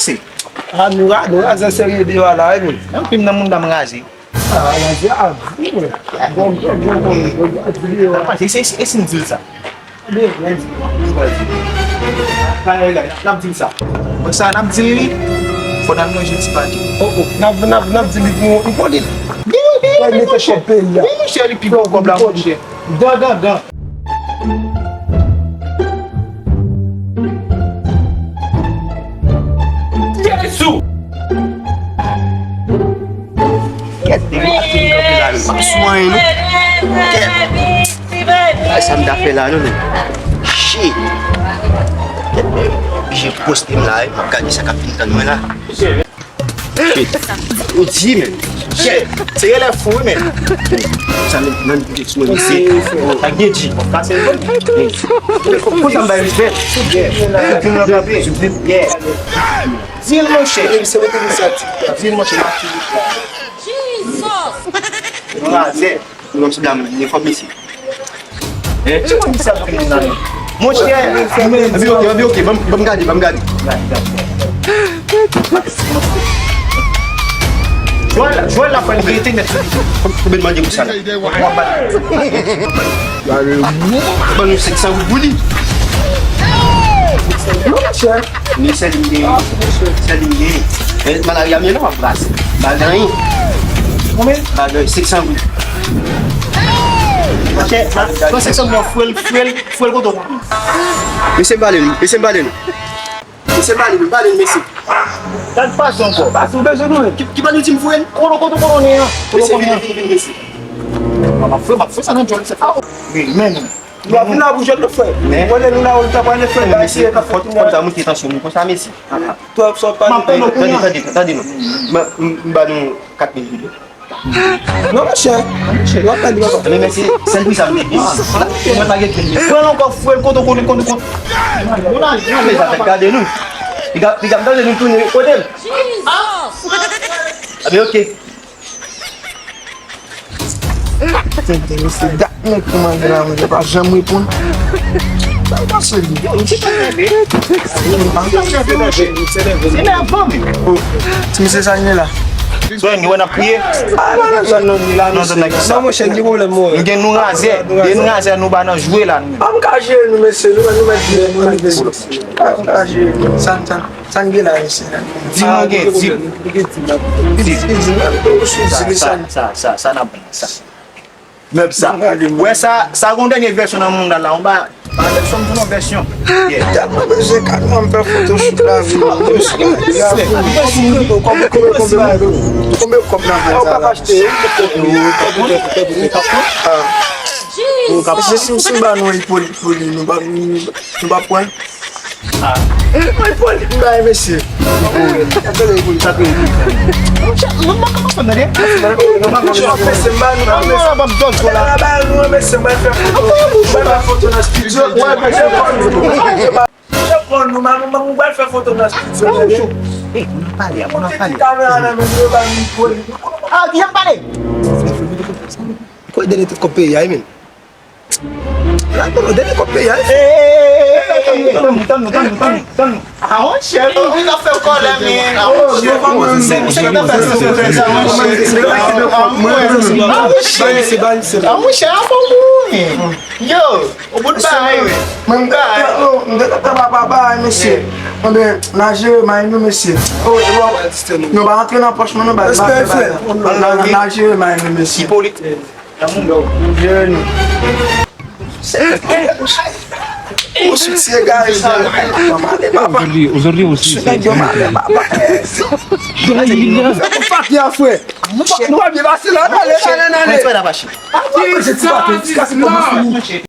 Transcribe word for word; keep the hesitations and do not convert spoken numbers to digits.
Se. A, nou ra-, nou razè serye deyò a la, wi, moun. Menm pim nan moun dam raze. A, raze a, wi, mwen. Bon, bon, bon, bon, bon, bon, bon, bon. E si, e si, e si n di l sa? Ebyen, n di, n pral di. N ap di l sa. Bon, sa, n ap di l li. Fò n al manje ti pate. O, o, n ap, n ap, n ap di li pou nou, pou li. Wi, wi, wi, wi, monchè. Wi, monchè, li pi gwo kòb la, monchè. Dan, dan, dan. Jezi! Kèt, depi maten m kanpe la, m pa sou anyen, non. Kèt. Ay, sa m ta fè la, non, men. Shit. Kèt, men, oblije poste m la, wi. M ap gade sa k ap vin tann mwen la. Shit. Ou di, men. Shit. Se relèv fou, wi, men. Sa men, nan di sou mwen, mesye. Sa gen di. Kase l. Konsa m bay respè. Yeah. Yeah. Di l, monchè. Di l, monchè. Jesus! Yon razè. Yon ti dam, li fò mesye. Eh, ki moun ki sa ap fè moun la menm? Monchè, epi oke, epi oke, ban m, ban m gade, ban m gade. Jwèl, jwèl la fè l rete nèt sou li. Konbyen l mande pou sa la? W ap bat. Ban nou senk san goud pou li. Non, monchè. Men sèl m genyen. Sèl m genyen. Eh, malari a m ye la, w ap brase. Bagay. Konbyen? Bagay, senk san goud. Monchè, pran senk san goud, fwe l, fwe l, fwe l kote w. Mesye, m pale nou, mesye, m pale nou. Mesye, m pale nou, m pale nou, mesye. Gad pase ankò. Pase, ou bezwen nou menm. Ki, ki pa nou di m fwe l? Kote, kote, kote w ye an? Mesye, vini, vini, vini, mesye. M ap fwe, m ap fwe sa nan djòl, se pa ou. Wi, men nou. Nou ap vin la pou jwenn nou, frè. Men. Konnen nou la, ou ta pale, frè, men, mesye, fòt, fòt sa monte tansyon nou konsa, mesye. Twòp sa w pale. M ap tann nou kounye a. Tande, tande, tande, tande non. M, m, m ba nou kat mil goud. Non, monchè. Monchè. W ap pale, papa. Men, men se, sèl pri sa m te gen. Mwen pa gen kèk. Pran l ankò, fwe l, kote w konnen, konnen, konnen. Ou la, ou la, men sa fè gade nou. Piga, piga, m tande nou tounen kote l. A, men oke. Tenten, mesye, dat nèg ki mande la, mwen pa janm reponn. Sa pase li. Se nèvan, men. Oh, ti mesye sa gen la. Zòn, nou wè n ap kriye? Ah, non, non, zòn non, ni la, non, zòn nan ki sa? Non, monchè, n gen pwoblèm, mwen. Nou gen nou razè, gen nou razè, nou ba nan jwe la, nou. Ah, m ka jere nou, mesye, nou, nou mèt jere nou, nou mèt jere nou. Ah, m ka jere nou. Sa, sa. Sa n gen la, mesye? Di nou gen, di. Di, di, di, di, di, sa, sa, sa, sa n ap pran, sa. Mèb sa. Wè sa, sa gon dènye vèsyon nan mond la, la, on ba, ba vèsyon, m di nou vèsyon. Yeah. Tèlman bezwen kat, mwen, m fè photoshoot la, vi, konbyen, konbyen, konbyen, konbyen kòb nan men sa la? Ah. Mesye, si, si m ba nou Ipolit, Ipolit, nou pa, nou, nou pa pran. Ah. Mwen pran li pou bay mesye. Monchè, nou pa kòmanse tande. Mesye, ba nou, mesye, ba nou, mesye, ba fè foto. Ba fè foto nan studio. Mwen pran nou, mwen pral fè foto nan studio. Ey, nou pale, nou pale. Kamera nan men nou, ba nou pran. Ah, byen pale. Kote dènye tout kòb peyi a, men. La, bon, dènye kòb peyi a. Ey, ey, ey, ey, ey, tann nou, tann nou, tann nou, tann nou, tann nou. Ah, monchè, ou vin ap fè kòlè, men. Ah, monchè, se, se ki ta fè sa, sa, monchè. Ah, monchè. Ah, monchè, a fò mouri. Yo, ou bout bagay, wi. Mwen, m te, m te, m te, m te, mesye. Anben, n a jere may nou, mesye. Nou pa rantre nan pòch mwen, nou ba, ba, ba, ba. N a, n a jere may nou, mesye. Ipolit. Jere nou. Ou sou ti egare sa. Ozodri, ozodri osi. Fè konpati a, frè. Nou pa byen pase la, n ale, n ale, n ale. Mwen fè la mache. Apa, mwen se ti pate, ti kase kòb mwen fini.